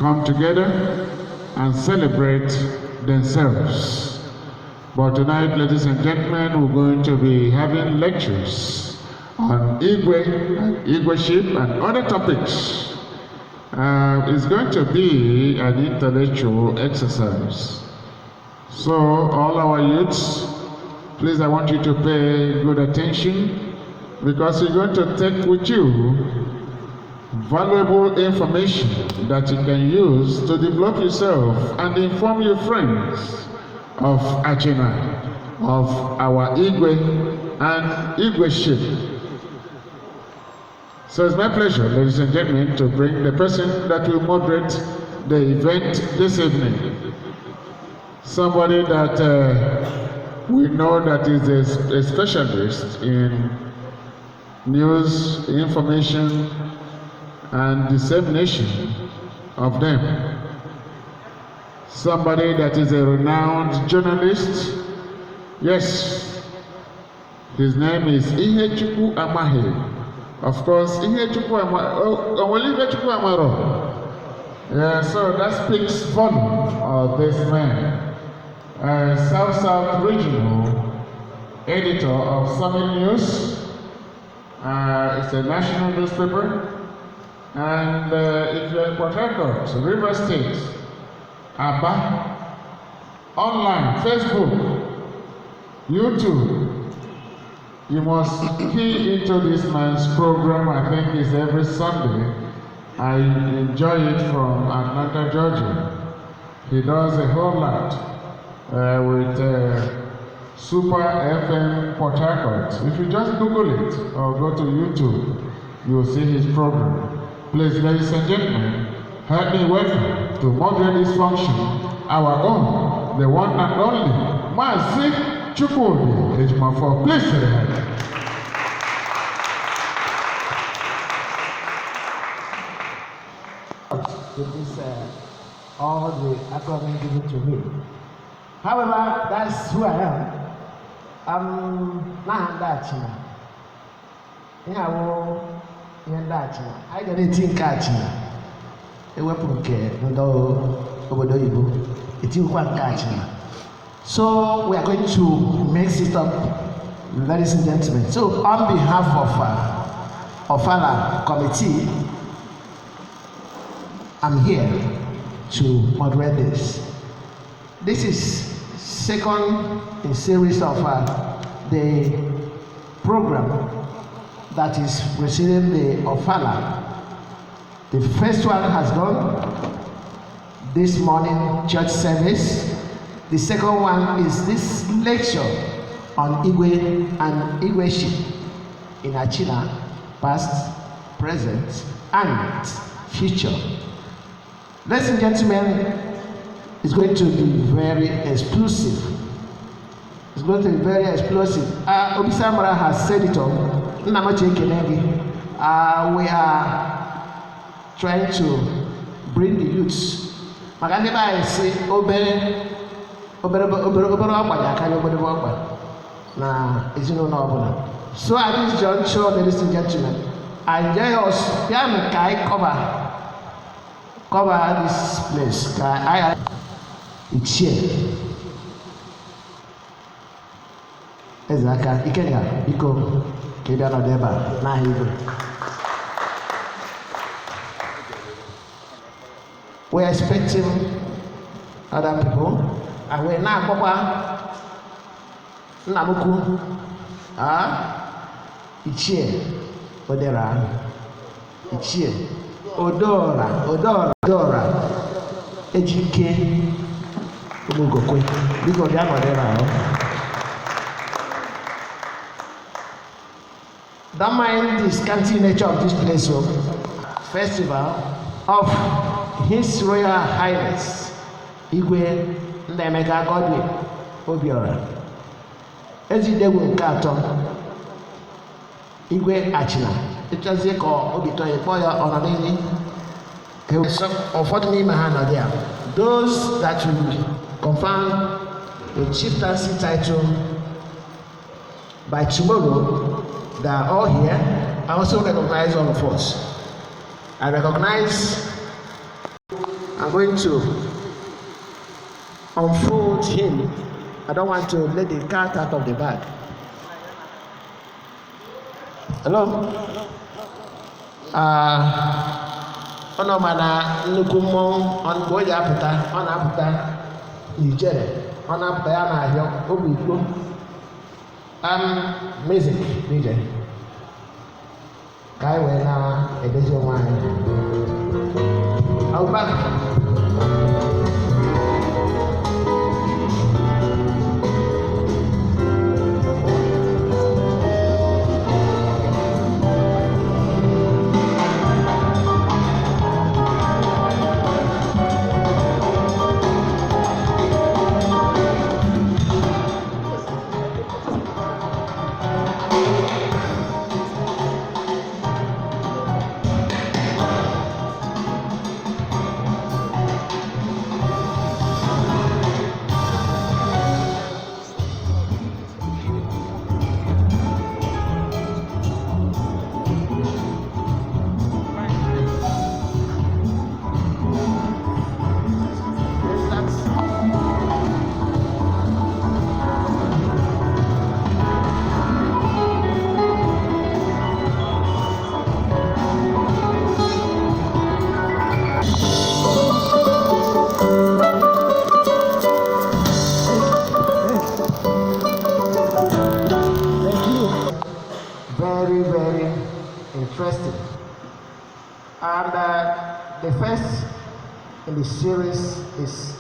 come together and celebrate themselves. But tonight, ladies and gentlemen, we're going to be having lectures on Igwe and Igweship and other topics. It's going to be an intellectual exercise. So, all our youths, please, I want you to pay good attention because you're going to take with you valuable information that you can use to develop yourself and inform your friends of Achina, of our Igwe and Igweship. So it's my pleasure, ladies and gentlemen, to bring the person that will moderate the event this evening. Somebody that we know that is a specialist in news, information, and dissemination of them. Somebody that is a renowned journalist. Yes, his name is Ihechukwu Amahi. Of course, Ihechukwu Amahi. Oh, Ihechukwu Amaro. Yeah, so that speaks volume of this man. South South Regional Editor of Summit News. It's a national newspaper. And if you're in Port Harcourt, River State, Aba, online, Facebook, YouTube, you must key into this man's program. I think it's every Sunday. I enjoy it from Atlanta, Georgia. He does a whole lot with Super FM Port Harcourt. If you just Google it or go to YouTube, you will see his program. Please, ladies and gentlemen, help me welcome to moderate this function our own, the one and only Mazi Chukwudi Ejimofor. Please say hi. With this, all the acronym given to me. However, that's who I am. I'm n'aha Achina. Ihe awụ ihe ndị Achina. Anyị ga na-eti nke Achina. Ewepụ nke ndị obodo oyibo, etinyekwa nke Achina. So we are going to mix it up, ladies and gentlemen. So on behalf of Ofala Committee, I'm here to moderate this. This is second in series of the program that is preceding the Ofala. The first one has gone this morning, church service. The second one is this lecture on Igwe and Igweship in Achina, past, present, and future. Ladies and gentlemen, it's going to be very explosive. It's going to be very explosive. Obisamara has said it all. We are trying to bring the youths. Maka ndị be anyị si obere obere obere obere ọkpa ga-akarị obere ọkpa na ezinụlọ ọbụla. So at this juncture, ladies and gentlemen, I enjoy us bịanụ ka anyị cover this place ka anyị ichie eze aka Ikenga, biko ka ị bịa nọdụ ebe a n'aha Igwe. We are expecting other people, and we na-akpọkwa nna m ukwu Ichie Odera, Ichie Odora, Odora, Odora Ejike Umugokwe, biko bịa nọdụ ebe ahụ. Don't mind the scanty nature of this place, oh. Festival of His Royal Highness Igwe Nnaemeka Godwin Obiora, Ezidegwu nke atọ, Igwe Achina. Ịchọzie ka obi tọọ ya, kpọọ ya ọ nọ n'enyi. Ụfọdụ n'ime ha nọ there. Those that will confirm the chieftaincy title by tomorrow, they are all here. I also recognize all of us. I recognize I'm going to unfold him. I don't want to let the cat out of the bag. Hello? Ọ nọ mana nnukwu mmọnwụ mgbe o ji apụta, ọ na-apụta n'ijere, ọ na-apụta ya na-ahịọ obi ikpo. Music, DJ. Ka anyị wee na-edezi onwe anyị. I'll be back. Interesting. And the first in the series is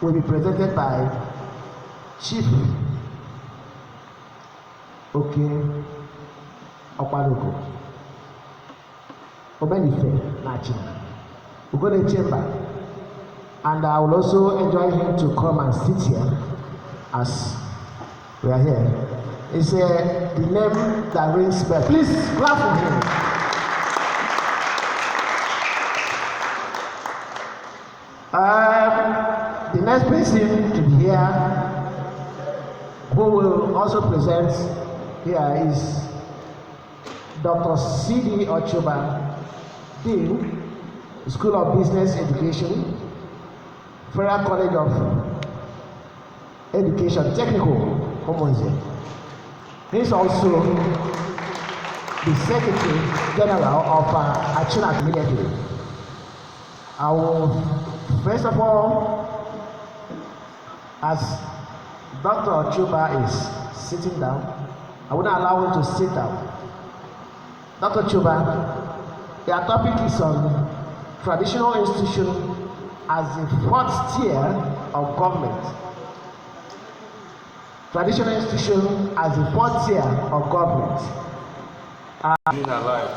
will be presented by Chief Oke Okpaloko Omenife Nachina Ugone Chamber, and I will also enjoy him to come and sit here as we are here. It's the name that rings bell. Please clap for him. The next person to be here, who will also present here, is Dr. C.D. Ochuba, Dean, School of Business Education, Federal College of Education, Technical, Umunze. He is also the Secretary General of Achina immediately. I will, first of all, as Dr. Ochuba is sitting down, I wouldn't allow him to sit down. Dr. Ochuba, their topic is on traditional institution as the fourth tier of government. Traditional institution as the fourth tier of government. Being alive,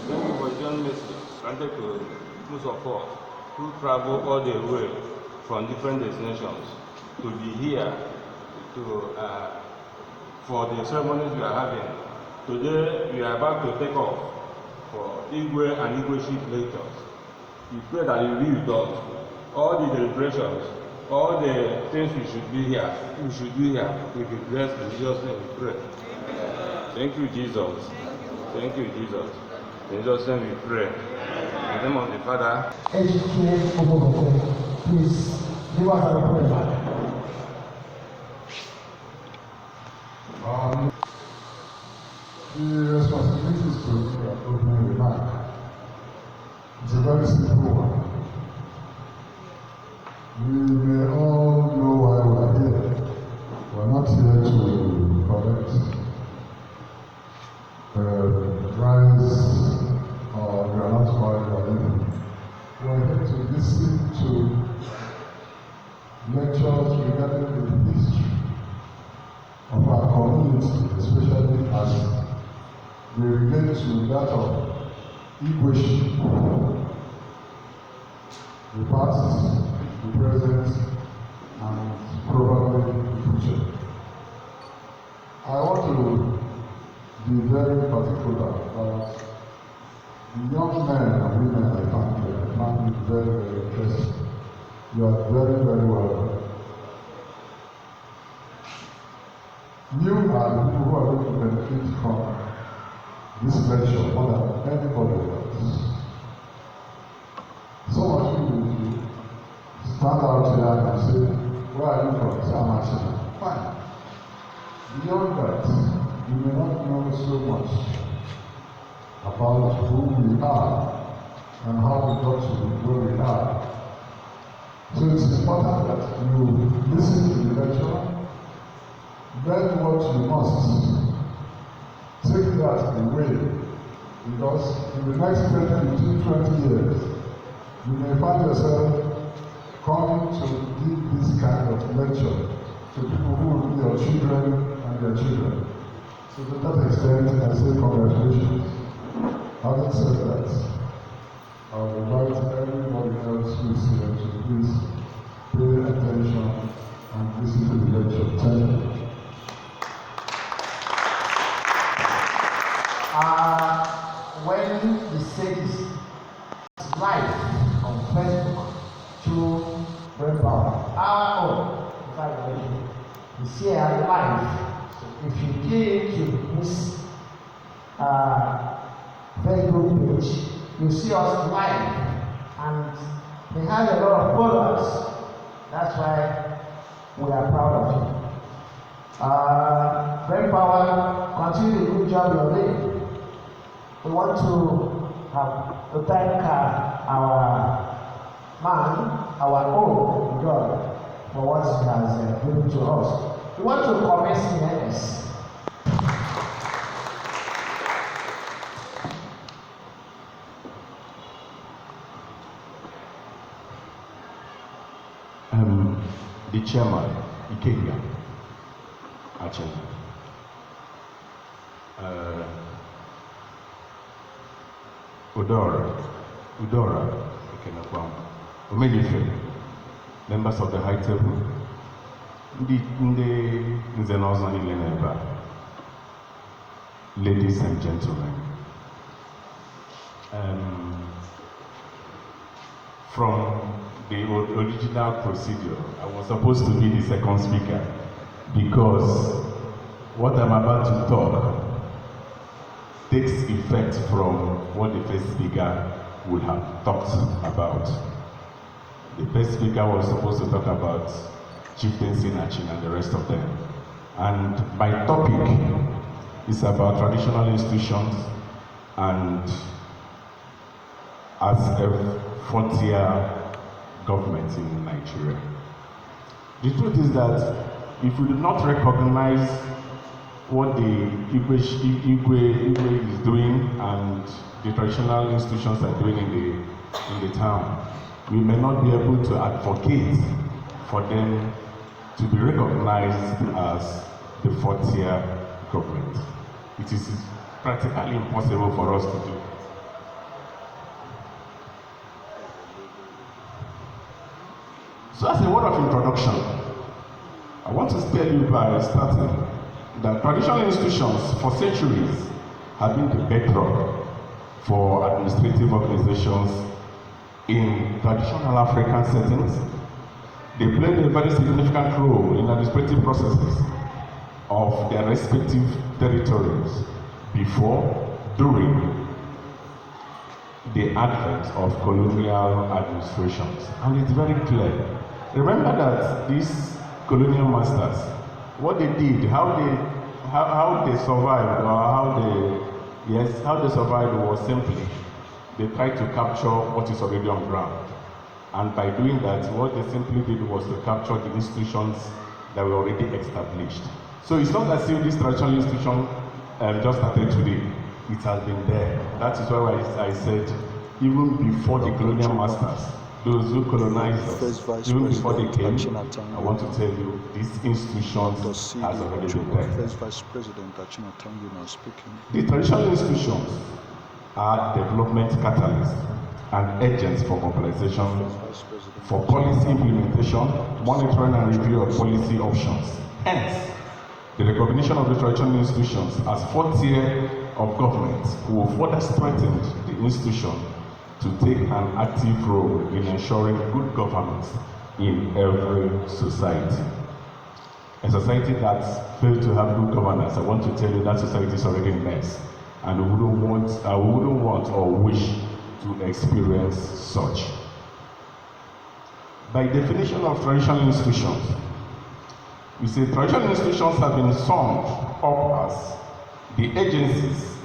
thank you for your mercy granted to most of us who travel all the way from different destinations to be here to for the ceremonies we are having. Today we are about to take off for Igwe and Igweship lectures. We pray that you be with us. All the deliberations, all the things we should be here, we should do here, we be blessed in Jesus' name we pray. Thank you, Jesus. Thank you, Jesus. In Jesus' name we pray. In the name of the Father. Please give us a prayer. The responsibility is to make an opening remark. It's a very simple one. We may all know why we are here. We are not here to collect rice or groundnut oil or anything. We are here to listen to lectures regarding the history of our community, especially as we relate to that of Igweship, the past, the present, and probably the future. I want to be very particular about the young men and women I found here. I found it very, very interesting. You are very, very welcome. You are the people who are going to benefit from this lecture more than anybody else. say, where are you from? Say, I'm Achina. Fine. Beyond that, you may not know so much about who we are and how we got to where we are. So it's important that you listen to the lecture, learn what you must, take that away, because in the next 10, 15, 20 years, you may find yourself coming to give this kind of lecture to people who will be your children and their children. So to that extent, I say congratulations. Having said that, I will invite everybody else who is here to please pay attention and listen to the lecture. Thank you. When the sages live on Facebook through Brainpower, our own, in fact, you see her live. So if you get into his Facebook page, you see us live, and he has a lot of followers. That's why we are proud of him. Brainpower, continue the good job you're doing. We want to have to thank our man, our own God, for what he has given to us. We want to commence in earnest. The chairman, Ikenga Achina, Udora, Ekenekwam, Omenife, members of the high table, ndị nze na ọzọ niile n'ebe a, ladies and gentlemen, from the original procedure, I was supposed to be the second speaker because what I'm about to talk takes effect from what the first speaker would have talked about. The first speaker was supposed to talk about Chieftaincy Achina and the rest of them. And my topic is about traditional institutions and as a frontier government in Nigeria. The truth is that if we do not recognize what the Igwe is doing and the traditional institutions are doing in the town, we may not be able to advocate for them to be recognized as the fourth-tier government. It is practically impossible for us to do. So as a word of introduction, I want to tell you by starting that traditional institutions for centuries have been the bedrock for administrative organizations in traditional African settings. They played a very significant role in administrative processes of their respective territories before, during the advent of colonial administrations. And it's very clear. Remember that these colonial masters, what they did, how they survived, or how they survived was simply they tried to capture what is already on ground. And by doing that, what they simply did was to capture the institutions that were already established. So it's not as if this traditional institution just started today. It has been there. That is why I said, even before the colonial masters, those who colonized us, even before they came, I want to tell you, these institutions has already been there. First Vice President Achina Tangu speaking. The traditional institutions are development catalysts and agents for mobilization, for policy implementation, monitoring and review of policy options. Hence, the recognition of the traditional institutions as fourth tier of government will further strengthen the institution to take an active role in ensuring good governance in every society. A society that failed to have good governance, I want to tell you that society is already in mess, and we wouldn't want or wish to experience such. By definition of traditional institutions, we say traditional institutions have been summed up as the agencies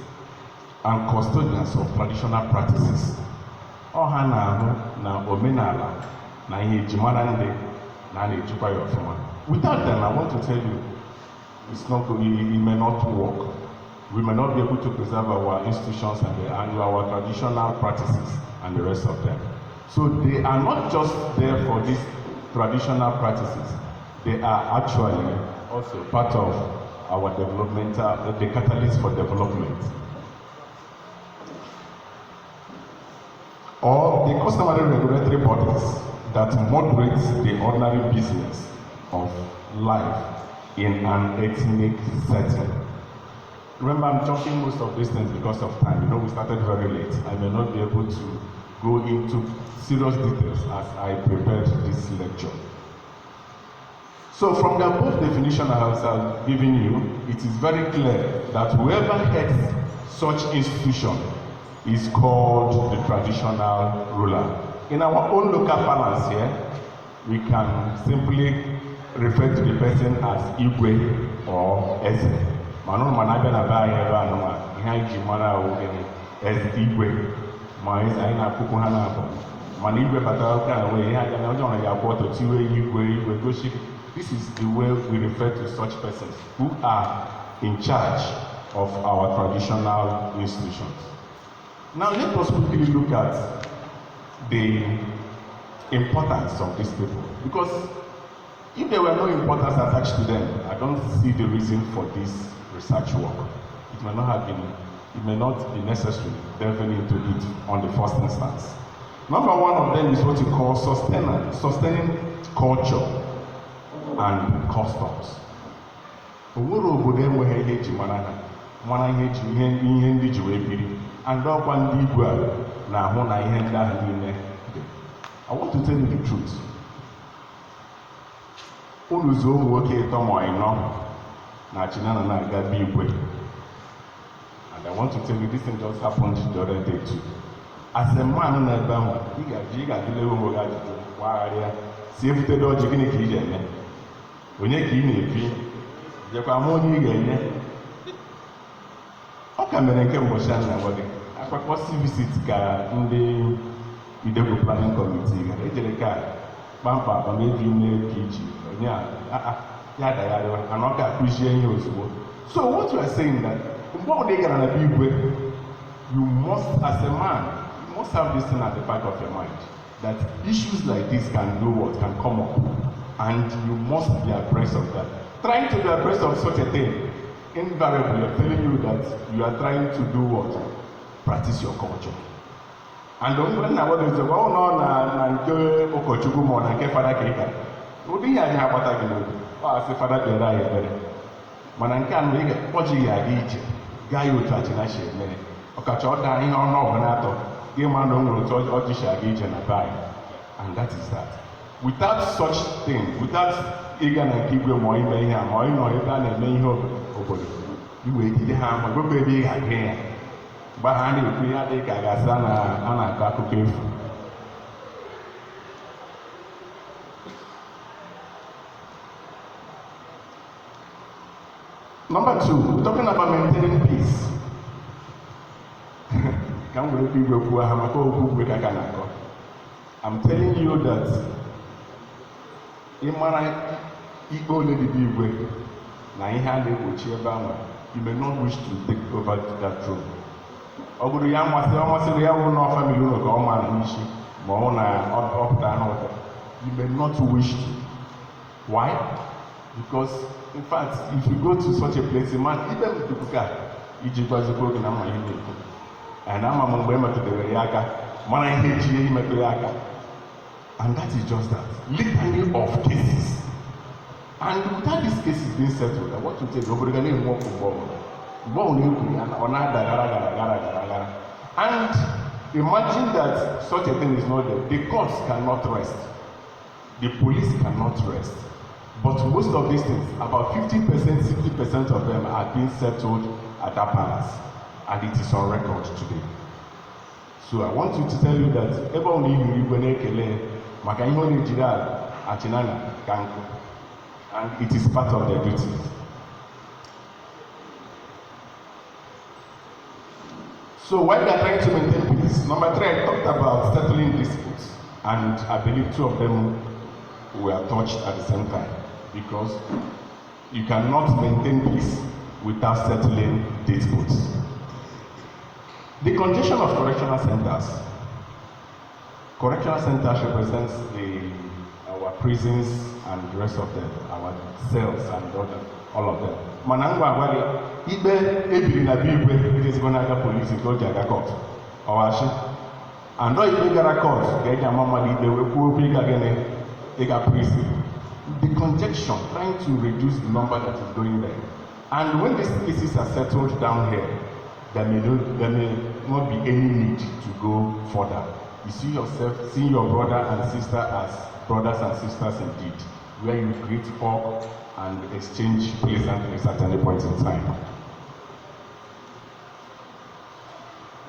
and custodians of traditional practices. Ọ ha na-ahụ na omenala na ihe ejimara ndị na a na-ejikwa ya ọfụma. Without them, I want to tell you, it's not going, it may not work. We may not be able to preserve our institutions and our traditional practices and the rest of them. So they are not just there for these traditional practices. They are actually also part of our developmental, the catalyst for development. Or the customary regulatory bodies that moderate the ordinary business of life in an ethnic setting. Remember, I'm jumping most of these things because of time. You know, we started very late. I may not be able to go into serious details as I prepared this lecture. So from the above definition I have given you, it is very clear that whoever heads such institution is called the traditional ruler. In our own local parlance here, we can simply refer to the person as Igwe or Eze. Mana ụnụ mana abịa na be anyị ebe a nụnwa, ihe anyị ji mara awụ gịnị? Eze, Igwe ma eze, anyị na-akpụkwu ha na-abụ. Mana igwe batara ụka na wee ihe aga na onye ọrụ ya akwụ ọtọ tiwe igwe, igwe gosi. This is the way we refer to such persons who are in charge of our traditional institutions. Now let us quickly look at the importance of these people, because if there were no importance attached to them, I don't see the reason for this research work. It may not have been, it may not be necessary delving into it on the first instance. Number one of them is what you call sustaining culture and customs. O nwere obodo enweghị ihe eji mara ha, mara ihe eji ihe ndị ji wee biri, and ọkwa ndị igwe a na-ahụ na ihe ndị ahụ niile dị. I want to tell you the truth. Unu zuo ụmụ nwoke ịtọ ma ịnọ na Chinana na-aga be igwe. And I want to tell you, this thing just happened the other day too. As a man nọ ebe ahụ, ị ga-ajụ, ị ga-ajụlewe onwe gị ajụjụ, gbagharịa, si ebutere ọjị, gịnị ka ị ga-eme? Onye ka ị na-ebi? Jekwa ma onye ị ga-enye. Ọ ka mere nke mbọchị a na-agwa gị. Akpakpọsi visit ka ndị Idegwu Planning Committee gara. Ejere ka kpamkpa akpamebi na-epi ji onye a ya dagharịwa ana ọ ga-akụzie ihe ozugbo. So what you are saying that mgbe ọbụla ị gara na be igwe, you must, as a man, you must have this thing at the back of your mind that issues like this can do what? Can come up, and you must be abreast of that. Trying to be abreast of such a thing, invariably I'm telling you that you are trying to do what? Practice your culture. And mgbe nna gwa gị ọ nọ na nke ụkọchukwu ma ọ na nke fada ka ị gara, ụdị ihe anyị agbata gị n'obi, ọ asị fada bịara anyị ekpere. Mana nke a na ị ga-ọjị ya aga ije gaa ya otu achịna si eme, ọkacha ọ daa ihe ọnụ ọbụla atọ gị ma na o nwere otu ọjị si aga ije na be anyị. And that is that. Without such thing, without ịga na nke igwe ma ime ihe a ma ị nọ ebe a na-eme ihe obodo, i wee jide ha ma gwekwa ebe ị ga-aga ya. Mgbe ha na-ekwu ihe adịghị ka a ga-asị a na-akọ akụkọ efu. Number two, we're talking about maintaining peace. Ka m were igwe kwuo ha maka okwu igwe ka a na-akọ. I'm telling you that ị mara ikpe ole dị igwe na ihe a na-egbochi ebe ahụ, you may not wish to take over that throne. Ọ bụrụ ya masịrị, ọ masịrị ya wụrụ na family ụlọ ka ọ mara n'isi ma ọ na ọ pụta n'ụtọ, you may not wish to. Why? Because in fact, if you go to such a place, man, ikpe m tupu iji gwazikwa oge na mma ihe na-ekwu. And ama m mgbe e metụtara ya aka, mara ihe eji ihe imetụ ya aka. And that is just that. Litany of cases. And without these cases being settled, I want to tell you, obodo ga na-enwe ọkụ mgbe ọbụla. Mgbe ọbụla ekwu ya, ọ na-ada gara gara gara gara gara. And imagine that such a thing is not there. The courts cannot rest. The police cannot rest. But most of these things, about 50%, 60% of them are being settled at that palace. And it is on record today. So I want you to tell you that ebe ọ na ihu igwe na-ekele Maka ihe ọ na-ejiri achinana ka nkụ. And it is part of their duties. So while they are trying to maintain peace, number three, I talked about settling disputes, and I believe two of them were touched at the same time, because you cannot maintain peace without settling disputes. The congestion of correctional centers. Correctional centers represents our prisons and the rest of them, our cells and other, all of them. Mana ngwa agwa gị, ikpe ebiri na be igwe ejezigbo n'aka polisi nke o ji aga court. Ọwachi. Andọ ikpe gara court ka eji ama mmadụ ikpe wee kwuo okwu ịga gịnị ịga prison. The congestion, trying to reduce the number that is going there. And when these cases are settled down here, there may not be any need to go further. You see yourself, seeing your brother and sister as brothers and sisters indeed, where you greet up and exchange pleasantries at any point in time.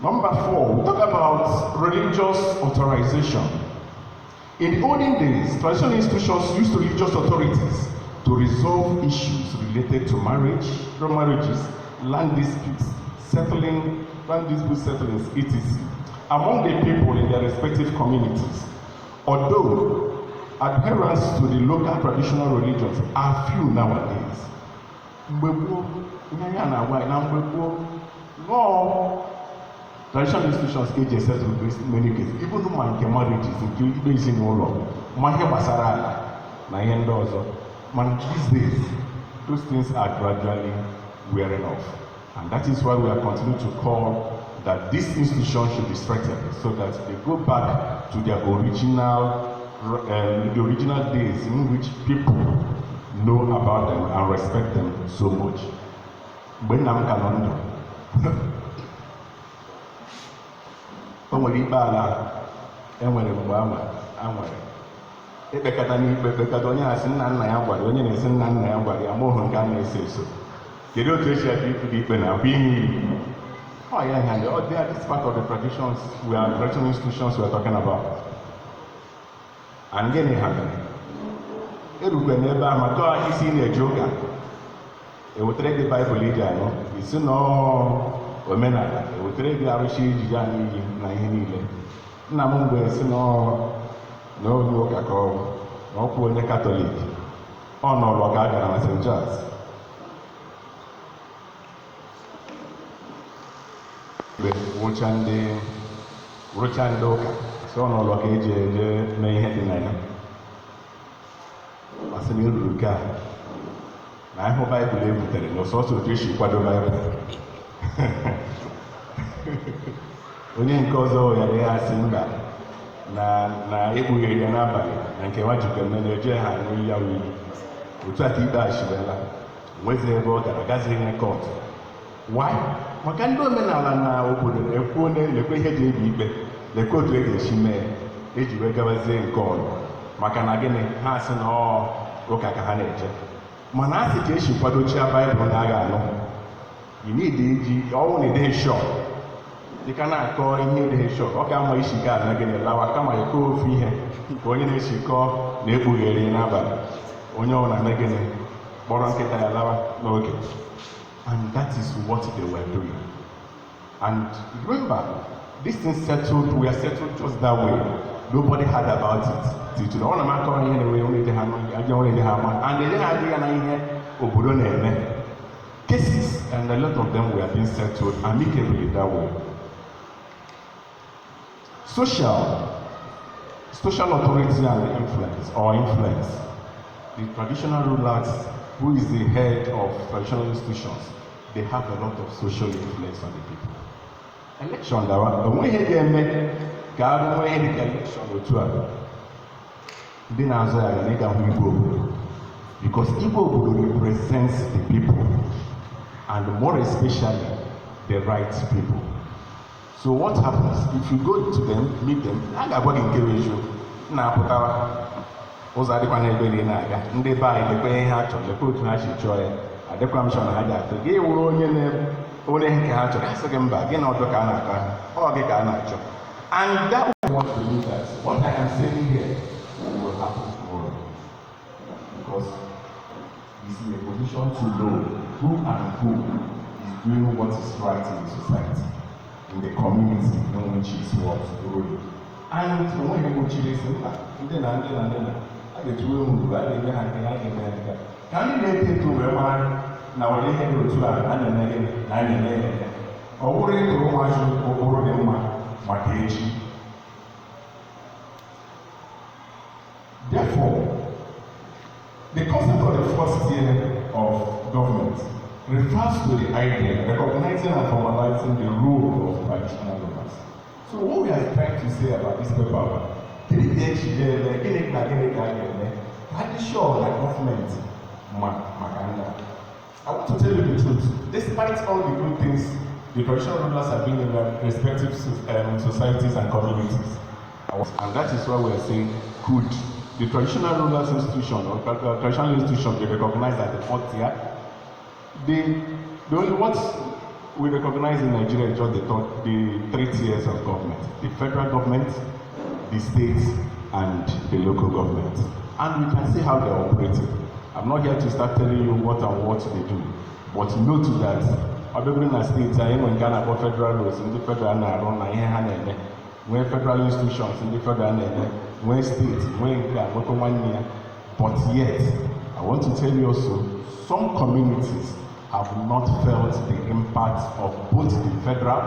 Number four, we talk about religious authorization. In the olden days, traditional institutions used religious authorities to resolve issues related to marriage, marriages, land disputes, settling, land dispute settlements, etc., among the people in their respective communities. Although adherence to the local traditional religions are few nowadays. Mgbe gboo, ihe anyị na-agwa anyị na mgbe gboo, nọọ traditional institutions ka eji esettle many cases, even ma nke marriages, nke ikpe ezinụlọ, ma ihe gbasara ala na ihe ndị ọzọ. Mana these days, those things are gradually wearing off. And that is why we are continuing to call that this institution should be strengthened so that they go back to their original, the original days in which people know about them and respect them so much. Mgbe nna m ka nọ ndụ, o nwere ikpe ala enwere mgbe anwa anwere ekpekata n'ikpe ekpekata onye na-asị nna nna ya gwara onye na-esi nna nna ya gwara ya ma ohu nke a na-eso eso kedu otu esi abịa ikpe ikpe na akwa ihe iyi. Oh yeah. Oh, they are this part of the traditions we are traditional institutions we are talking about. And gịnị happened? Erukwe n'ebe ahụ maka isi ị na-eje ụka ewetara gị Baịbụl iji anụ isi na omenala ewetara gị arụsị ijiji anụ iyi na ihe niile. Nna m mgbe si na onye ụka ka ọ na ọ kwụ onye Katọlik ọ nọrọ ka a gara na St. Charles. Mgbe wụcha ndị ụka si ọ n'ụlọ ka eji eje mee ihe dị na ya masị na eruru nke a na ịhụ Baịbụl e butere na ọsọsọ otu esi kwado Baịbụl. Onye nke ọzọ ghara ya asị mba na ekpughere ya n'abalị na nke nwa jikwa mme na eje ha aṅụ ya iyi. Otu a ka ikpe a chiwela nwezi ebe ọ gara gazighị na court. Why? Maka ndị omenala na obodo na-ekwu lekwe ihe eji ebi ikpe lekwe otu e ga-esi mee eji wee gabazie nke ọlụ maka na gịnị ha sị na ọ ụka ka ha na-eje mana a sị ka esi kwadochia Baịbụl na agha anụ you need iji ọnwụ na ịdịghị sure dịka na-akọ ihe ịdịghị sure ọ ga-ama isi ga ana gịnị lawa kama ịkọ ofu ihe ka onye na-esikọ na-ekpughere n'abalị onye ọ na-eme gịnị kpọrọ nkịta ya lawa n'oge. And that is what they were doing. And remember, this thing settled, we are settled just that way. Nobody heard about it. Till today. All I'm calling here, we only have and they had cases, and a lot of them were being settled amicably that way. Social authority and influence, or influence. The traditional rulers, who is the head of traditional institutions, they have a lot of social influence on the people. Election, the way they make, God, election, because Igbo represents the people, and more especially the right people. So what happens if you go to them, meet them? I got encourage you. Na pụtawa ụzọ adịkwa n'ebe niile na-aga ndị be anyị lekwe ihe ha chọrọ lekwe otu ha si chọọ ya adịkwa m chọrọ na ha ga-atụ gị wụrụ onye onye nke ha chọrọ asị gị mba gị na ọdụ ka a na-akọ ha ọ gị ka a na-achọ. And that want to do that. What I am saying here happen tomorrow. Because he's in a position to know who and who is doing what is right in the society, in the community in which he is what ruling. And onweghị gbochiri isi mba ndị na ndị na ndị na a ga-etuwe uru a ga-eme ha nke ha ga-eme ha nke a. Ka ndị na-eto eto wee mara na ụdị ihe dị otu a a na-eme gịnị na a na-eme ya eme. Ọ bụrụ ịtụrụ ụmụazị ụkpụrụ dị mma maka echi. Therefore, the concept of the first tier of government refers to the idea recognizing and formalizing the role of traditional rulers. So what we are trying to say about this paper, kedu ka echi ga-eme, gịnị na gịnị ka a ga-eme, ka adị sure na gọọmenti ma maka ndị a. I want to tell you the truth. Despite all the good things the traditional rulers have been in their respective societies and communities, and that is why we are saying, could the traditional rulers institution or traditional institution be recognized as the fourth tier? The only what we recognize in Nigeria is just the three tiers of government: the federal government, the state, and the local government. And we can see how they're operating. I'm not here to start telling you what and what they do, but note that ọ bụrụ na steeti anyị nwere nke a na-akpọ federal roads, ndị federal na-arụ na ihe ha na-eme, nwee federal institutions ndị federal na-eme, nwee steeti, nwee nke a, nwekwa nwanne ya. But yet, I want to tell you also, some communities have not felt the impact of both the federal,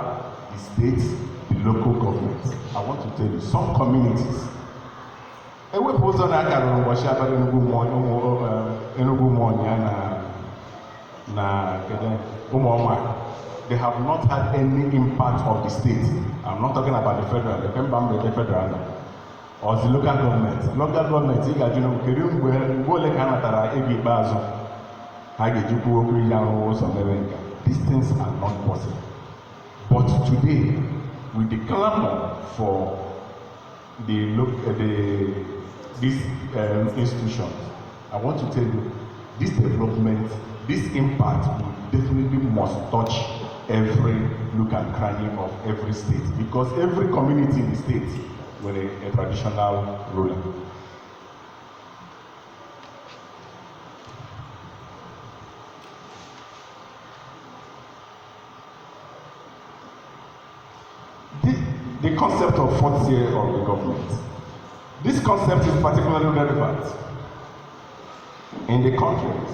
the state, the local government. I want to tell you, some communities, ewepụ ụzọ na aka rụrụ ụbọchị abalị Enugu Ụmụọnya na kedu Ụmụọma, they have not had any impact of the state. I'm not talking about the federal, the mba mba federal now, or the local government. Local government, ị ga-ajụ na kedu mgbe ole ka a natara ego ikpeazụ ha ga-eji kwuo okwu iji arụ ụzọ mere nka. These things are not possible. But today, with the clamor for these institutions, I want to tell you, this development, this impact will definitely must touch every nook and cranny of every state, because every community in the state with a traditional ruler. The concept of fourth tier of the government. This concept is particularly relevant in the countries.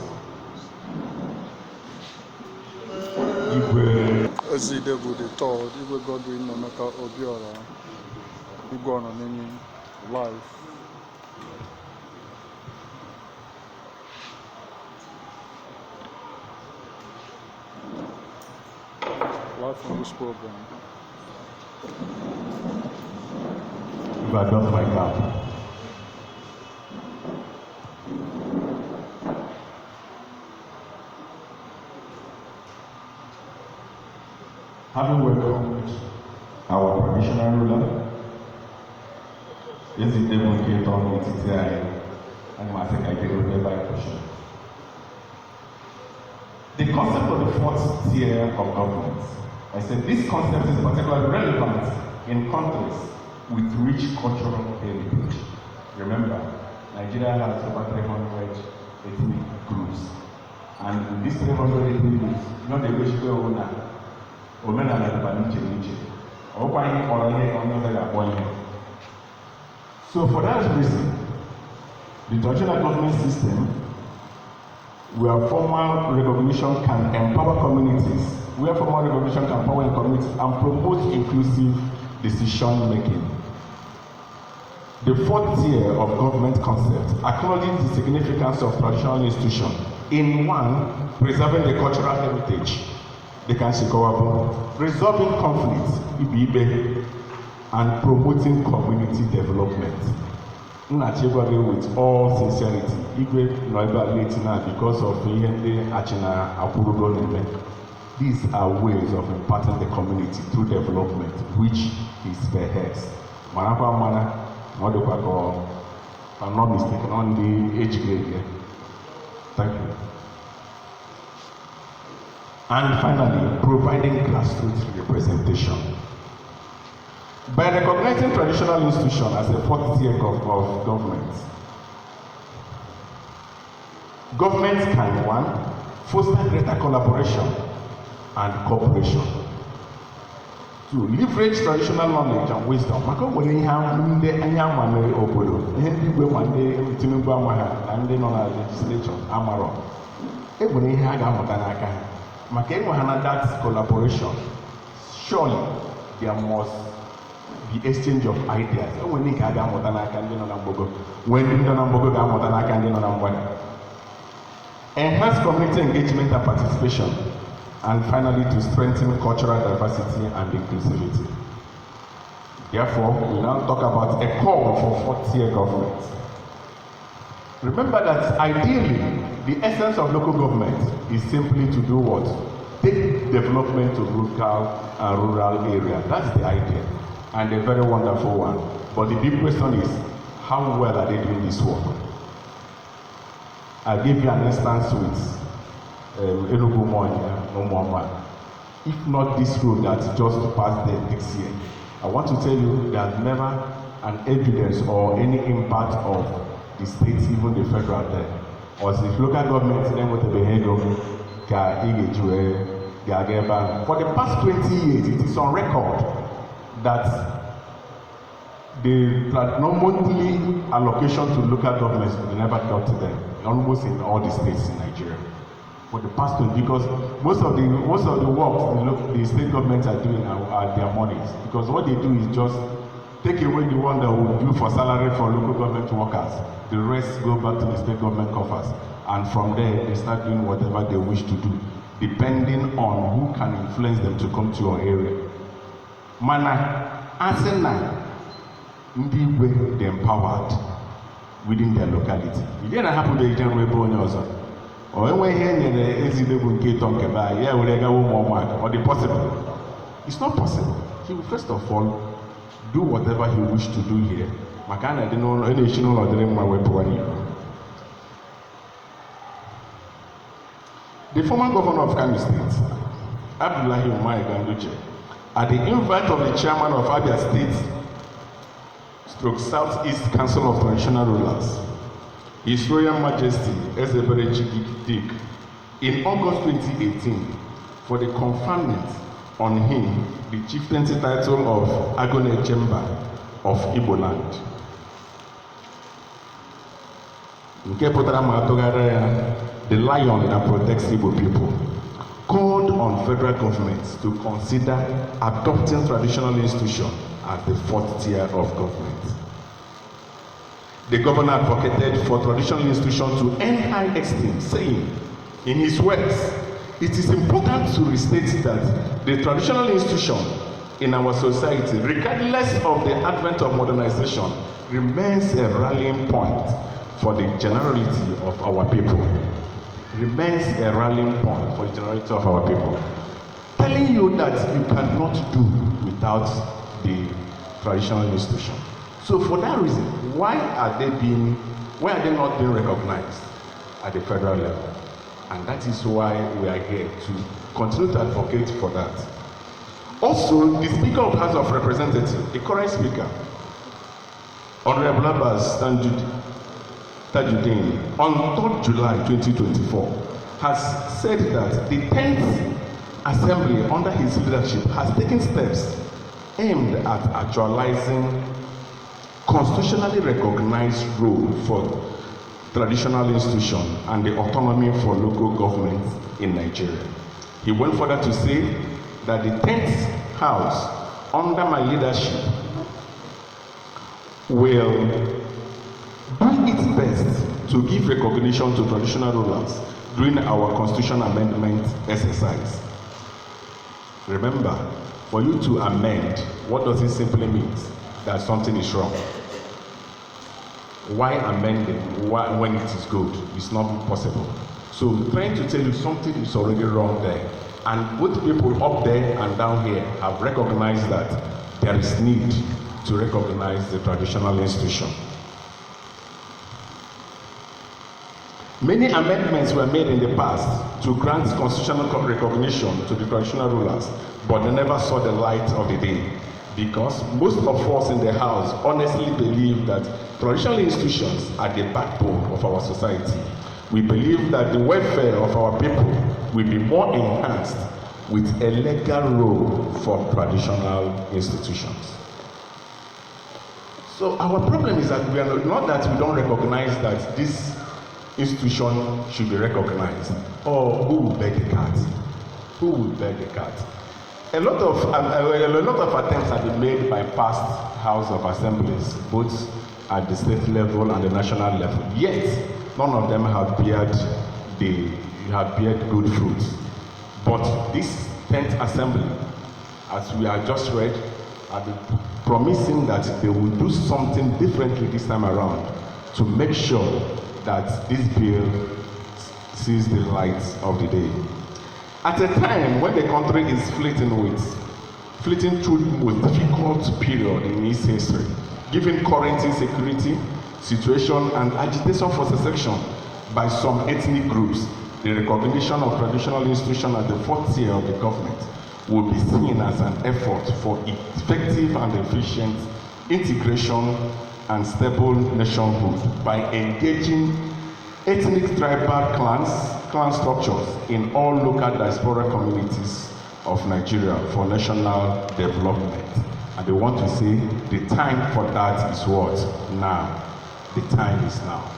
Igwe Ezidegwu the third, Igwe Godwin Nnaemeka Obiora, Igwe Ọnọnenyi, live. Live from this program. If I doff my cap. Having welcomed our traditional ruler, Ezidegwu nke ịtọ n'etiti anyị, ana m asị ka ike ruo ebe anyị kwụsịrị. The concept of the fourth tier of government. I said this concept is particularly relevant in countries with rich cultural heritage. Remember, Nigeria has over 300 ethnic groups. And with these 300 ethnic groups, not the wish owner, omenala dịkwa n'iche n'iche. Ọ bụkwa ihe kpọrọ ihe ka onye ọzọ ga-akpọ ihe. So for that reason, the traditional government system, where formal recognition can empower communities, where formal recognition can empower communities and promote inclusive decision making. The fourth tier of government concept acknowledges the significance of traditional institutions in one, preserving the cultural heritage, the Kanshikowabo, resolving conflicts, Ibibe, and promoting community development. Nna gị with all sincerity, Igwe nọ ebe a late now because of ihe ndị Achịna akwụrugo na-eme. These are ways of imparting the community through development, which is spearheads. Marakwa mara na ọ dịkwa ka ọ, if I'm not mistaken, ọ ndị age grade ya. Thank you. And finally, providing grassroots representation. By recognizing traditional institutions as a fourth tier of government, Government can, one, foster greater collaboration and cooperation. Two, leverage traditional knowledge and wisdom. Maka o nwere ihe ndị ihe ama n'obodo, ihe ndị igwe ma ndị Tinubu ama ha na ndị nọ na legislature amarọ. E nwere ihe a ga-amụta n'aka ha. Maka enwe ha na that collaboration, surely there must be exchange of ideas. E nwere nke a ga-amụta n'aka ndị nọ na mgbago, nwee ndị nọ na mgbago ga-amụta n'aka ndị nọ na mgbada. Enhance community engagement and participation, and finally to strengthen cultural diversity and inclusivity. Therefore, we now talk about a call for fourth-tier government. Remember that ideally, the essence of local government is simply to do what? Take development to local and rural area. That's the idea, and a very wonderful one. But the big question is, how well are they doing this work? I'll give you an instance with Enugu Umuonya, Umuoma. If not this road that just passed there this year, I want to tell you there's never an evidence or any impact of the state, even the federal there. Or if local government then with the ego ka ị ga-eji wee ga-aga ebe ahụ. For the past 20 years, it is on record that the no monthly allocation to local governments will never got to them, almost in all the states in Nigeria. For the past 20, because most of the works the state governments are doing are their monies. Because what they do is just take away the one that will do for salary for local government workers. The rest go back to the state government coffers. And from there, they start doing whatever they wish to do, depending on who can influence them to come to your area. Mana, asị na ndị igwe dị empowered within their locality. Ị na-ahapụ ije nwe ebe onye ọzọ. O enweghị ihe e nyere ezigbo bụ nke ịtọ nke be anyị, ya were gawa ụmụ ụmụaka. Ọ dị possible? It's not possible. He will first of all do whatever he wish to do here. Maka a na-adị n'ụlọ, a na-esi n'ụlọ dịrị mma wee pụwa n'iro. The former governor of Kano State, Abdullahi Umar Ganduje, at the invite of the chairman of Abia State stroke Southeast Council of Traditional Rulers, His Royal Majesty Ezeberechi Dick, in August 2018, for the conferment on him the chieftaincy title of Agunechemba of Igbo land. Nke pụtara ma atụgharịa ya, the lion that protects Igbo people, called on federal government to consider adopting traditional institution as the fourth tier of government. The governor advocated for traditional institutions to earn high esteem, saying, in his words, "It is important to restate that the traditional institution in our society, regardless of the advent of modernization, remains a rallying point for the generality of our people." Remains a rallying point for the generality of our people. Telling you that you cannot do without the traditional institution. So for that reason, why are they not being recognized at the federal level? And that is why we are here to continue to advocate for that. Also, the Speaker of House of Representatives, the current Speaker, Honorable Abbas Tajuddin, on 3rd July 2024, has said that the 10th Assembly under his leadership has taken steps aimed at actualizing constitutionally recognized role for traditional institution and the autonomy for local governments in Nigeria. He went further to say that the 10th House, under my leadership, will do its best to give recognition to traditional rulers during our constitution amendment exercise. Remember, for you to amend, what does it simply mean? That something is wrong. Why amend it? Why, when it is good? It's not possible. So trying to tell you something is already wrong there. And both people up there and down here have recognized that there is need to recognize the traditional institution. Many amendments were made in the past to grant constitutional recognition to the traditional rulers, but they never saw the light of the day because most of us in the house honestly believe that traditional institutions are the backbone of our society. We believe that the welfare of our people will be more enhanced with a legal role for traditional institutions. So our problem is that we are not that we don't recognize that this institution should be recognized. Or who will beg the cat? Who will beg the cat? A lot of attempts have been made by past House of Assemblies, both at the state level and the national level. Yet, none of them have beared good fruits. But this 10th Assembly, as we have just read, have been promising that they will do something differently this time around to make sure that this bill sees the light of the day. At a time when the country is fleeting through the most difficult period in its history, given current insecurity situation and agitation for secession by some ethnic groups, the recognition of traditional institutions at the fourth tier of the government will be seen as an effort for effective and efficient integration and stable nationhood by engaging ethnic, tribal, clan structures in all local diaspora communities of Nigeria for national development. And they want to say the time for that is what? Now. The time is now.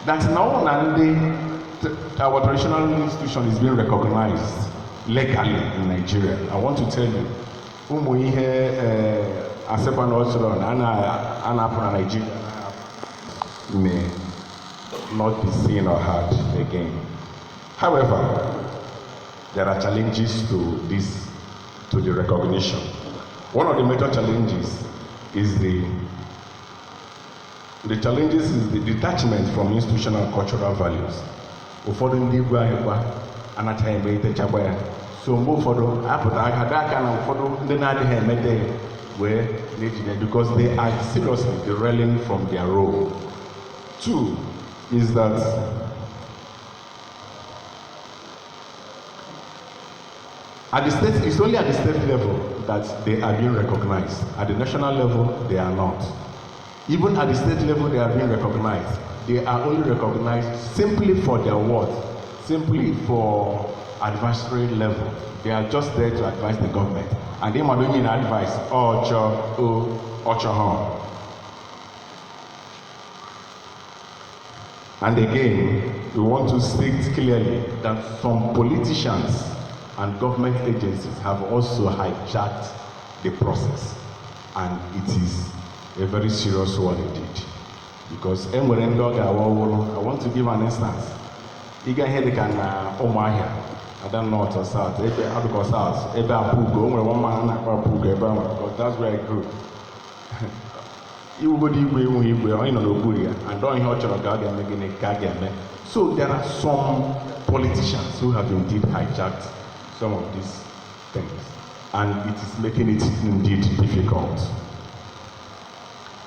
That now and our traditional institution is being recognized legally in Nigeria. I want to tell you, ụmụ ihe asịkwa na ọ chọrọ na a na-apụ na Nigeria may not be seen or heard again. However, there are challenges to this, to the recognition. One of the major challenges is the detachment from institutional cultural values. Ụfọdụ ndị igwe anyị kwa anachaghị eme itechakwa ya, so mgbe ụfọdụ apụta aka gaa aka na ụfọdụ ndị na-adịghị emete ya wee na-ejide because they are seriously derailing from their role. Two is that at the state, it's only at the state level that they are being recognized. At the national level, they are not. Even at the state level, they are being recognized. They are only recognized simply for their what? Simply for advisory level. They are just there to advise the government. And they might mean advice, ocho, o, ocho, huh. And again, we want to state clearly that some politicians and government agencies have also hijacked the process. And it is a very serious one indeed. Because enwere ndị ọ ga-awa ọhụrụ, I want to give an instance. Ịga ihe dịka na Ụmụahịa, Ada North or South, ebe Abụkọ South, ebe Apugo, o nwere one man a na-akpọ Apugo ebe ahụ, because that's where I grew. Iwugodo igwe enweghị igwe, onye nọ n'okpuru ya, and ọ ihe ọ chọrọ ka a ga-eme, gịnị ka a ga-eme? So there are some politicians who have indeed hijacked some of these things, and it is making it indeed difficult.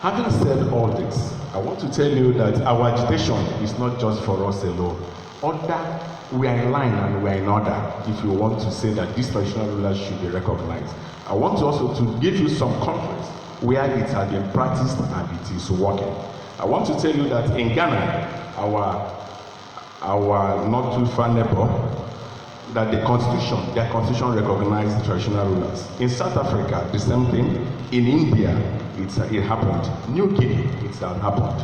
Having said all this, I want to tell you that our agitation is not just for us alone. Order, we are in line and we are in order if you want to say that these traditional rulers should be recognized. I want to also to give you some countries where it has been practiced and it is working. I want to tell you that in Ghana, our not too far neighbor, that their constitution recognized traditional rulers. In South Africa, the same thing. In India, it happened. New Guinea, it's happened.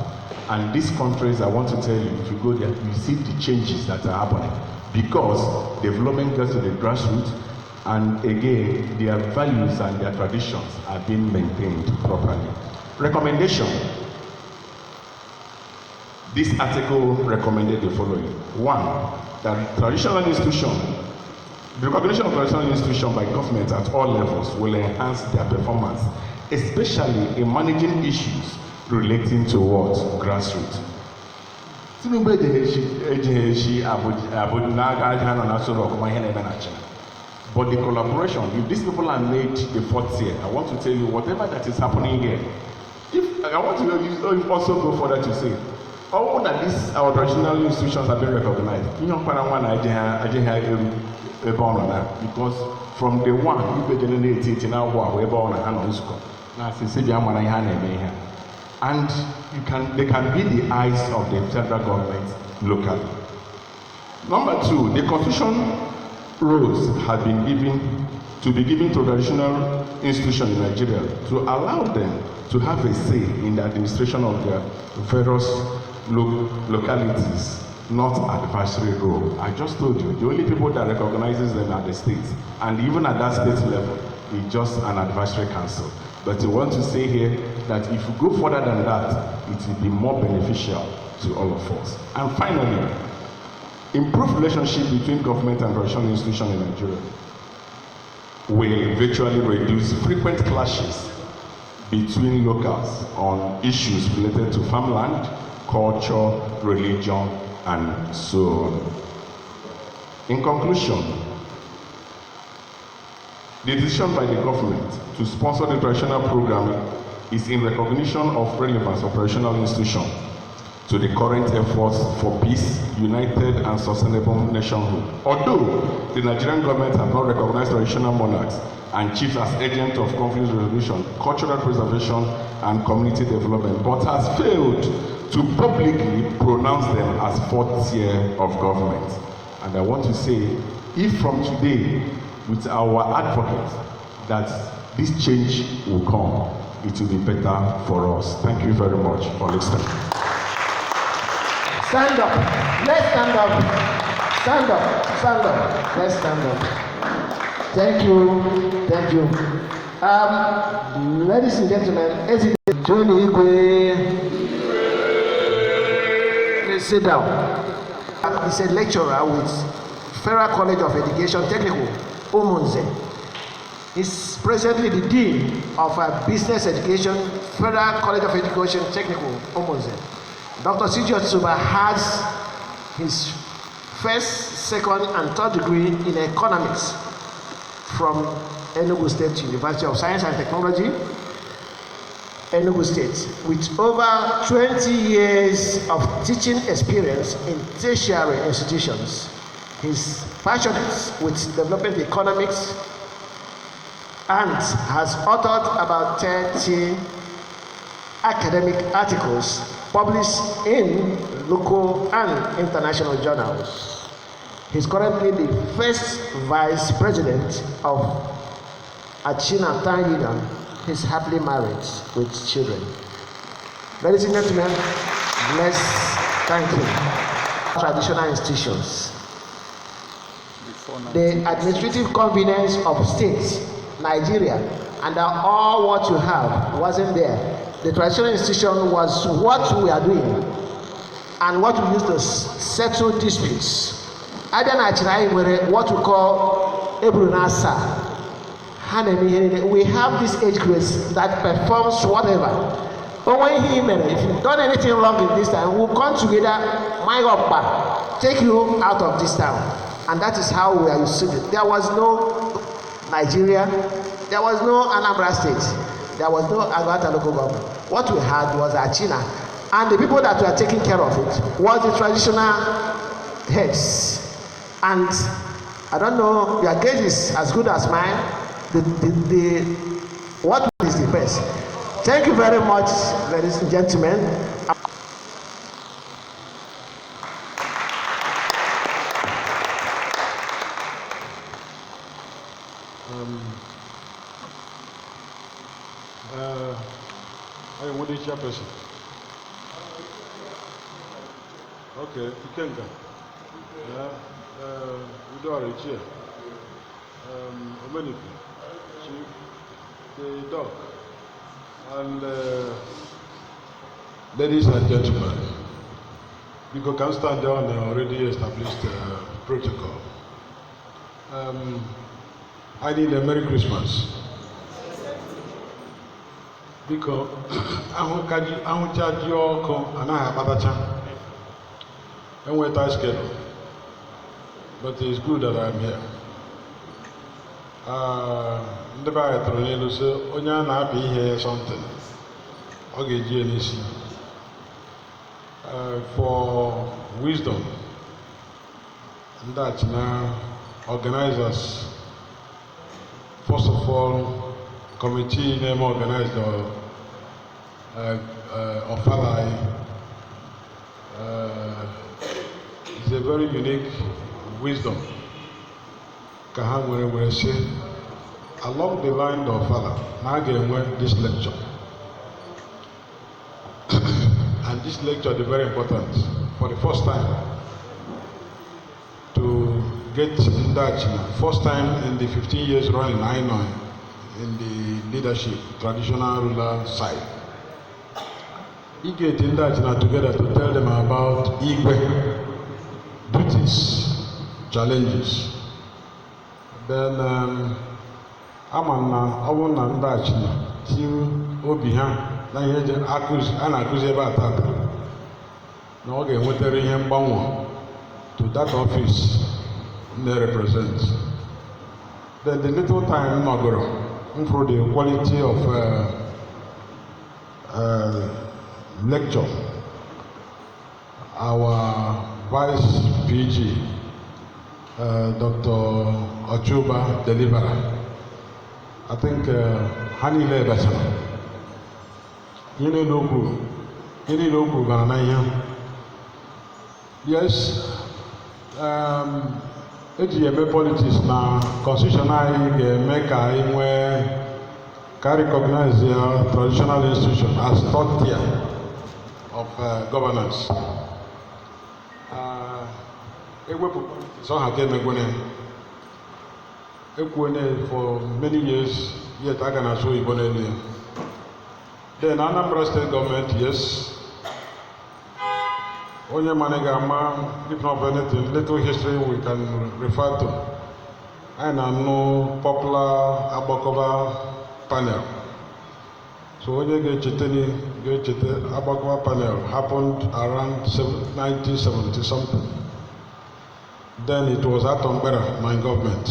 And these countries, I want to tell you, if you go there, you see the changes that are happening because development gets to the grassroots, and again, their values and their traditions are being maintained properly. Recommendation. This article recommended the following. One, that traditional institution, the recognition of traditional institution by government at all levels will enhance their performance, especially in managing issues relating to what? Grassroots. Tinubu ejighị echi Abuja n'aka ha nọ na Aso Rock ma ihe na-eme na China. But the collaboration, if these people are made the fourth tier, I want to tell you, whatever that is happening here, if I want to also go further to say, all that these our traditional institutions have been recognized, ihe ọkpara nwa na aje ha eru ebe ọ nọ na, because from day one, igwe jere na-eti eti na-agwụ ahụ ebe ọ na ha nọ nzukọ na-asị sị bịa mara ihe a na-eme ihe a. And they can be the eyes of the federal government locally. Number two, the constitution roles have been given to be given to traditional institutions in Nigeria to allow them to have a say in the administration of their various localities, not advisory role. I just told you, the only people that recognizes them are the states, and even at that state level, it's just an advisory council. But I want to say here that if you go further than that, it will be more beneficial to all of us. And finally, improved relationship between government and traditional institutions in Nigeria will virtually reduce frequent clashes between locals on issues related to farmland, culture, religion, and so on. In conclusion, the decision by the government to sponsor the traditional program is in recognition of relevance of traditional institutions to the current efforts for peace, united and sustainable nationhood. Although the Nigerian government have not recognized traditional monarchs and chiefs as agents of conflict resolution, cultural preservation, and community development, but has failed to publicly pronounce them as fourth tier of government. And I want to say, if from today, with our advocates, that this change will come, it will be better for us. Thank you very much for listening. Stand up. Let's stand up. Stand up. Stand up. Let's stand up. Thank you. Thank you. Ladies and gentlemen, Tony Igwe, please sit down. He's a lecturer with Federal College of Education Technical, Umunze. He's presently the Dean of Business Education, Federal College of Education Technical, Umunze. Dr. C.G. Otuba has his first, second, and third degree in economics from Enugu State University of Science and Technology, Enugu State, with over 20 years of teaching experience in tertiary institutions. He's passionate with development economics and has authored about 30 academic articles published in local and international journals. He's currently the first vice president of Achina Town Union. He's happily married with children. Ladies and gentlemen, let's thank him. Traditional institutions. The administrative convenience of states, Nigeria, and all what you have wasn't there. The traditional institution was what we are doing and what we used to settle disputes. Abịa na Achina, anyị nwere what we call eburu na asa. Ha na-eme ihe niile. We have this age grace that performs whatever. Onwe ihe i mere, if you've done anything wrong in this town, we'll come together, mind up, take you out of this town. And that is how we are used to it. There was no Nigeria, there was no Anambra State, there was no Aguata local government. What we had was Achina, and the people that were taking care of it was the traditional heads. And I don't know, your case is as good as mine. What is the best? Thank you very much, ladies and gentlemen. I am the chairperson. Okay, Ikenga. Yeah, Udori chair. Omenife, chief, the dog, and ladies and gentlemen, because can stand on the already established protocol. I need a Merry Christmas. Biko, ahụcha ji ọkụ anaghị akpatacha enweta schedule, but it's good that I'm here. Ndị be anyị tụrụ n'elu sị onye a na-apị ihe something ọ ga-eji ya n'isi. For wisdom, ndị Achina organizers, first of all, committee name organized the Ọfala anyị is a very unique wisdom ka ha nwere were sị along the line of Ọfala na a ga-enwe this lecture, and this lecture is very important for the first time to get ndị Achina, first time in the 15 years running I know in the leadership, traditional ruler side, he get ndị Achina together to tell them about Igwe duties, challenges. Then ama m na ọ bụrụ na ndị Achina tinye obi ha na ihe eji a na-akụzi ebe a tata, na ọ ga-enwetara ihe mgbanwe to that office na-represent. Then the little time m nọgoro, m fụrụ the quality of lecture our vice PG, Dr. Ochuba, delivered. I think ha niile bachara ihe niile o kwuru, ihe niile o kwuru bara na ihe. Yes, eji eme politics na constitution anyị ga-eme ka anyị nwee ka recognize ya traditional institution as third tier of governance. Ewepụ politics, ọ ha ka emegwene ekwuone for many years, yet a ga na-asụ oyibo n'elu ya. Then Anambra State government, yes, onye mana ga-ama, if not anything, little history we can refer to, anyị na-anụ popular Agbakọba panel. So onye ga-echeta ni ga-echeta Agbakọba panel happened around 1970 something. Then it was Atom my government,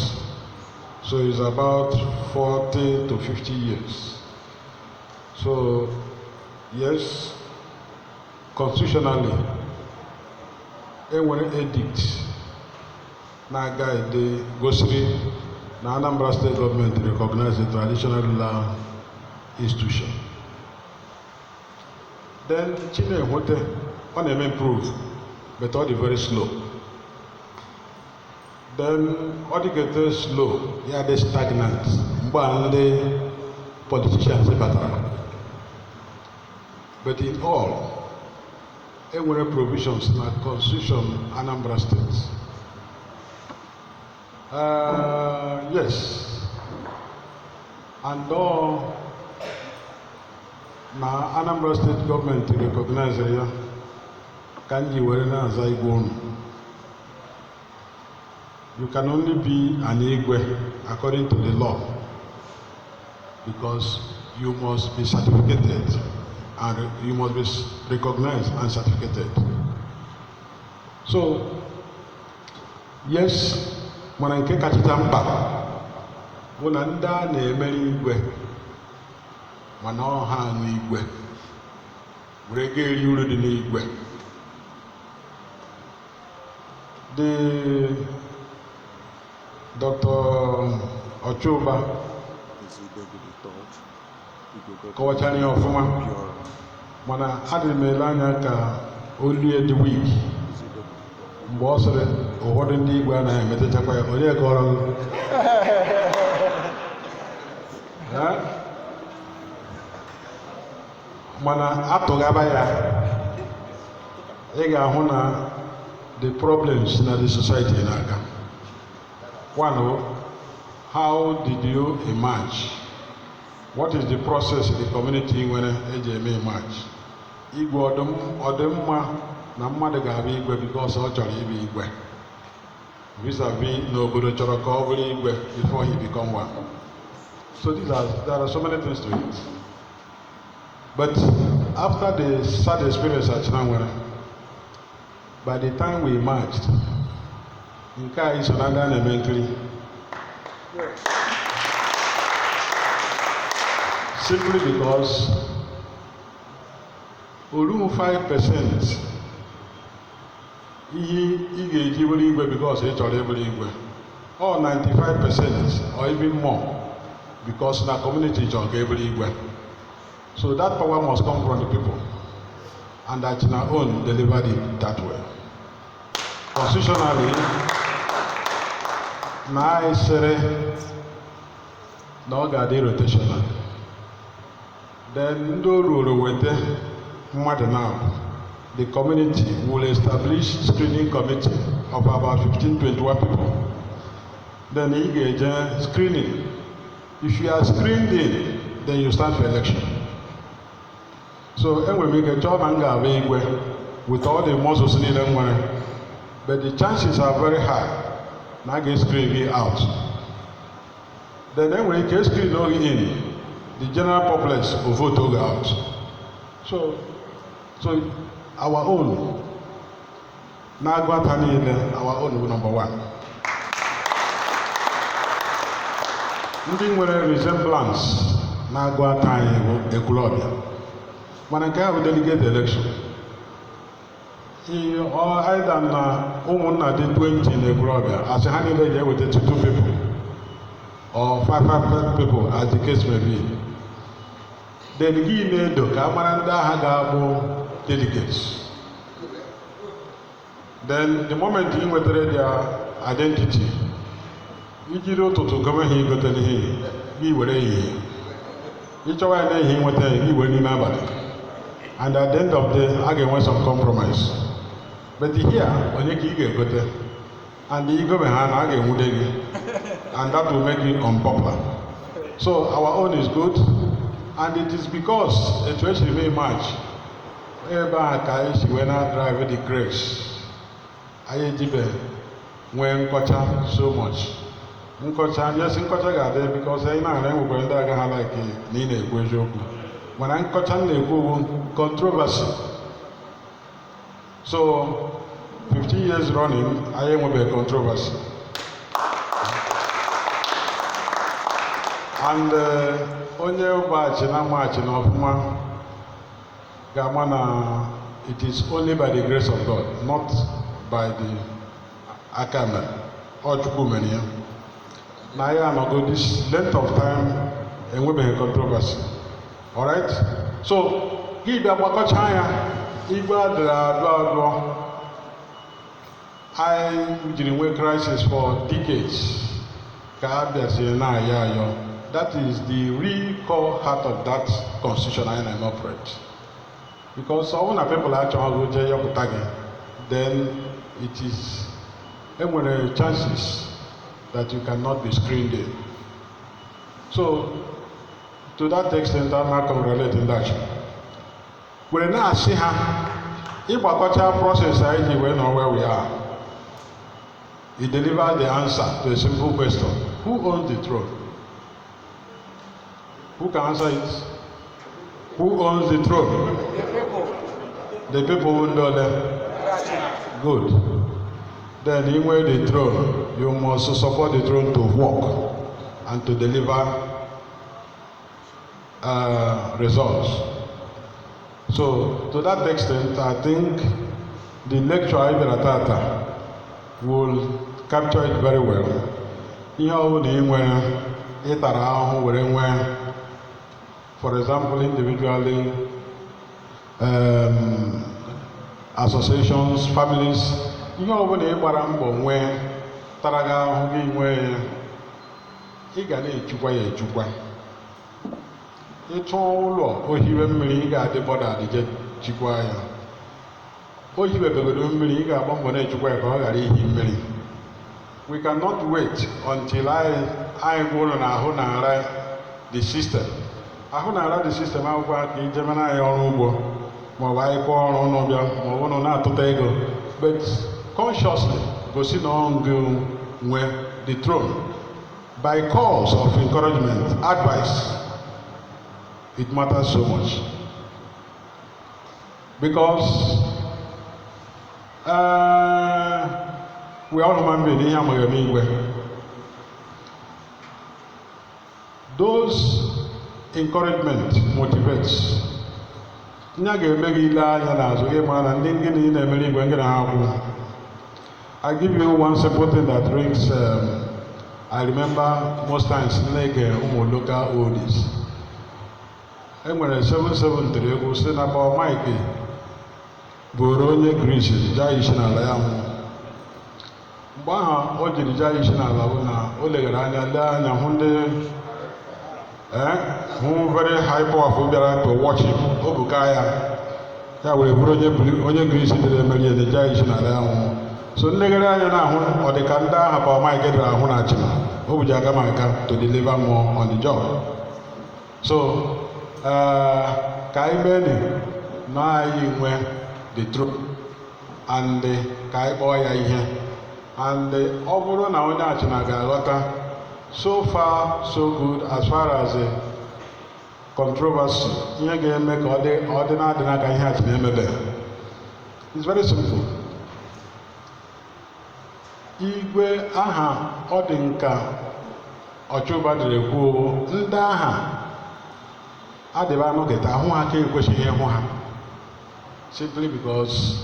so it's about 40 to 50 years. So yes, constitutionally, enwere edict na-aga ede gosiri na Anambra State government recognize the traditional ruler institution. Then Chinenwete, ọ na-eme improve, but ọ dị very slow. Then ọ dịgete slow, ya dị stagnant mgbe a ndị politicians batara. But in all, enwere provisions na constitution Anambra State. Yes, and all na Anambra State government recognize ya ka m ji were na-aza igwe unu. You can only be an Igwe according to the law because you must be certificated and you must be recognized and certificated. So yes, mana nke kachacha mkpa bụ na ndị a na-emere igwe, mana ọ ha nwe igwe were ga-eri uru dị n'igwe. The Dr. Ochuba kọwachara ya ọfụma, mana adịrị m ele anya ka olu dị weak mgbe ọ sịrị ụfọdụ ndị igwe anaghị emetachakwa ya. Onye kọrọ gị? Eh? Mana atụghaba ya, ị ga-ahụ na the problems na the society na-aga. One, how did you emerge? What is the process the community nwere eji eme emerge igwe? Ọdịmma na mmadụ ga-abụ igwe because ọ chọrọ ịbụ igwe vis-a-vis na obodo chọrọ ka ọ bụrụ igwe before he become one. So there are so many things to it. But after the sad experience at Chinanwere, by the time we emerged, nke a iso na ndị a na-eme nkiri, simply because oru 5% ihe ị ga-eji bụrụ igwe because ị chọrọ ịbụrụ igwe, or 95% or even more because na community chọrọ ka e bụrụ igwe. So that power must come from the people. And Achina own delivered it that way. Constitutionally, na anyị sịrị na ọ ga-adị rotational. Then ndị o ruru weta mmadụ now, the community will establish screening committee of about 15, 21 people. Then ị ga-eje screening. If you are screened in, then you stand for election. So enwere m ike chọọ na m ga-abụ igwe with all the muscles niile m nwere, but the chances are very high na a ga-screen gị out. Then enwere ike screen gị in, the general populace will vote gị out. So our own na-agụata niile, our own bụ number one. Ndị nwere resemblance na-agụata anyị bụ Ekwulọbịa, mana nke ahụ delegate election. Either na ụmụnna dị 20 na Ekwulọbịa, asị ha niile ga-eweta 2 people or 5 people, as the case may be. Then gị na-edo ka a mara ndị agha ga-abụ delegates. Then the moment ị nwetara their identity, ijiri ụtụtụ gome ha igote n'ihe gị were ehihie, ịchọwa ya n'ehihie nweta ya gị were n'ime abalị. And at the end of the day, a ga-enwe some compromise. But here, onye ka ị ga-egote, and igobe ha na a ga-enwude gị, and that will make you unpopular. So our own is good, and it is because etu esi mee March ebe a ka anyị si wee na drive the grace. Anyị ejibe nwee nkọcha so much. Nkọcha, yes, nkọcha ga-adị, because anyị na-ara enwekwara ndị agaghị like na ị na-ekwu eziokwu, mana nkọcha m na-ekwu bụ controversy. So 15 years running, anyị enwebeghị controversy. And onye ụbọchị na maachị na ọfụma ga-ama na it is only by the grace of God, not by the aka mere. Ọ Chukwu mere ya. Na ya anọgo this length of time enwebeghị controversy. Alright? So gị bịa gbakọcha ya, igwe adịrị adụ adụọ. Anyị jiri nwee crisis for decades ka a bịazie na-ayọ ayọ. That is the real core heart of that constitution anyị na-operate. Because ọ bụrụ na people achọghị jee yọpụta gị, then it is enwere chances that you cannot be screened in. So to that extent, I'm not congratulating that. Were na-asị ha ịgbakọcha process anyị ji wee nọ where we are. He delivered the answer to a simple question. Who owns the throne? Who can answer it? Who owns the throne? The people who know them. Good. Then in where the throne, you must support the throne to work and to deliver results. So to that extent, I think the lecture Iberatata will capture it very well. Ihe ọ bụla ị nwere, ị tara ahụhụ were nwee, for example, individually, associations, families, ihe ọ bụla ị gbara mbọ nwee tara gị ahụhụ gị nwee ya, ị ga na-echukwa ya echukwa. Ịtụọ ụlọ ohiwe mmiri, ị ga-adị bọda adịje chikwa ya. O hiwebegodo mmiri, ị ga-agba mbọ na-echukwa ya ka ọ ghara ihi mmiri. We cannot wait until anyị gwa ụlọ na ahụ na-ara the system. Ahụ na-ara the system akwụkwọ ka ijemere anyị ọrụ ugbo maọbụ anyị kụọ ọrụ ụnụ bịa maọbụ ụnụ na-atụta ego, but consciously gosi na ọ ngụ nwe the throne by calls of encouragement, advice. It matters so much because we are human beings. Ihe amaghị eme igwe. Those encouragement motivates. Nya ga-eme gị ile anya n'azụ gị mara na ndị ngịnị na-emere igwe ngịnị ha akwụ. I give you one simple thing that rings. I remember most times na-ege ụmụ local oldies. Enwere 77 tiri egwu si na Paul Mike bụrụ onye Gris jaa isi n'ala ya nwụọ. Mgbe ahụ o jiri jaa isi n'ala bụ na o legara anya lee anya hụ ndị hụ very high powerful bịara to watch him, o buka ya, ya were bụrụ onye Gris dịrị emeri ede jaa isi n'ala ya nwụọ. So nlegharị anya na-ahụ ọ dị ka ndị ahụ Paul Mike dịrị ahụ na Achịna o buji aga m aka to deliver more on the job. So ka anyị mee na anyị nwee the truth and ka anyị kpọọ ya ihe, and ọ bụrụ na onye Achịna ga-aghọta, so far so good. As far as controversy, ihe ga-eme ka ọ dị na-adị n'aka ihe Achịna emebe, it's very simple. Igwe aha ọ dị nka Ọchụba dịrị kwuo, ndị aha adịba anọkịta ahụ ha ka ekwesịghị ịhụ ha, simply because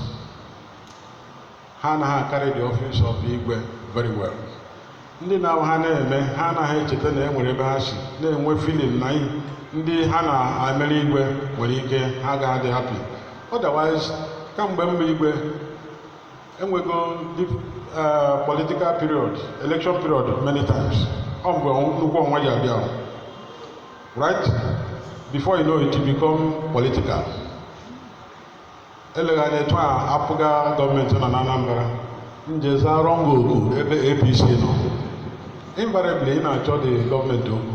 ha anaghị carry the office of Igwe very well. Ndị na ha na-eme, ha anaghị echeta na e nwere ebe ha si na-enwe feeling na ndị ha na-emere igwe nwere ike ha ga-adị happy. Otherwise, kamgbe mbụ igwe enwego political period, election period many times. Ọ mgbe nnukwu ọnwa ji abịa, right before you know it, you become political. Eleghị anya etu a apụga gọọmenti nọ na Anambra njeza rọnga oku ebe APC nọ, invariably ị na-achọ dị gọọmenti okwu.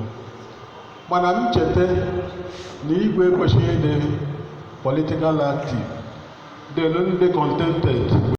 Mana m cheta na igwe ekwesịghị ịdị political active, delu ndị contented.